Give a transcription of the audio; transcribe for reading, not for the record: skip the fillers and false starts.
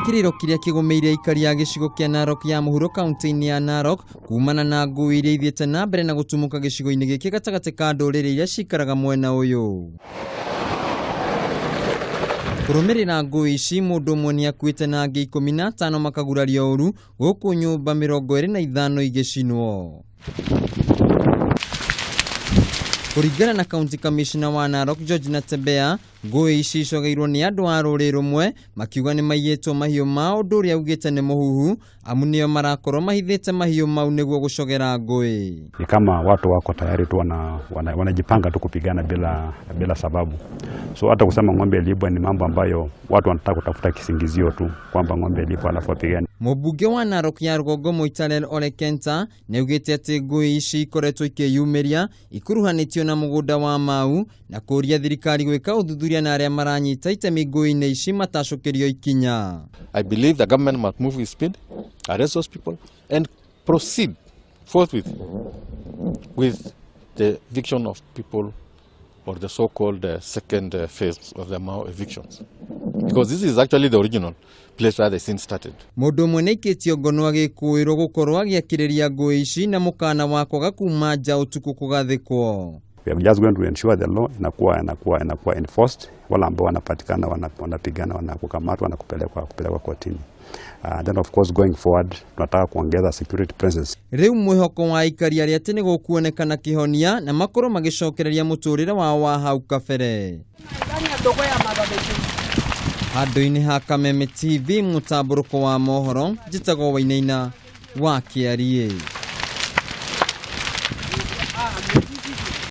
Kĩrĩro kĩrĩa kĩgũmĩire aikari a gĩcigo kĩa Narok ya mũhuro kaunti-inĩ ya Narok kumana na ngũĩ iria ithiĩte na mbere na gũtumũka gĩcigo-inĩ gĩkĩ gatagatĩ ka ndũrĩrĩ iria cikaraga mwena ũyũ. Kũrũmĩrĩra ngũĩ ici, mũndũ ũmwe nĩ akuĩte na angĩ 15 makagurario ũru, gũkũ nyũmba 25 igĩcinwo. Kũringana na County Commissioner wa Narok George Natembeya, ngũĩ ici icogeirwo nĩ andũ a rũrĩrĩ rũmwe makiuga nĩ maiyĩtwo mahiũ mao, ũndũ ũrĩa augĩte nĩ mũhuhu amu nĩo marakorwo mahithĩte mahiũ mau nĩguo gũcogera ngũĩ. Ni kama watu wako tayari tu wanajipanga tu kupigana bila sababu. So hata kusema ng'ombe ilibwa ni mambo ambayo watu wanataka kutafuta kisingizio tu kwamba ng'ombe ilibwa alafu wapigane. Mũmbunge wa Narok ya rũgongo Moitalel Ole Kenta nĩaugĩte atĩ ngũĩ ici ikoretwo ikĩyumĩria ikuruhanĩtio na mũgũnda wa Mau na kũria thirikari gwĩka ũthuthuria na arĩa maranyita itemi ngũĩ-inĩ ici matacũkĩrio ikinya. I believe the government must move with speed, arrest those people and proceed forthwith with the eviction of people or the so-called second phase of the Mau evictions. Because this is actually the original place where the scene started. Mũndũ ũmwe nĩaikĩtio ngono agĩkũĩrwo gũkorwo agĩakĩrĩria ngũĩ ici na mũkana wa kwaga kuma nja ũtukũ kũgathĩkwo. We are just going to ensure the law inakuwa enforced, wale ambao wanapatikana wanapigana wanakukamatwa na kupelekwa kotini. Then of course going forward tunataka kuongeza security presence. Rĩu mwĩhoko wa aikari arĩa atĩ nĩ gũkuonekana kĩhonia na makorwo magĩcokereria mũtũrĩre wao wa hau kabere. Handũ-inĩ ha Kameme TV mũtambũrũko wa mohoro, njĩtagwo Wainaina wa Kĩariĩ.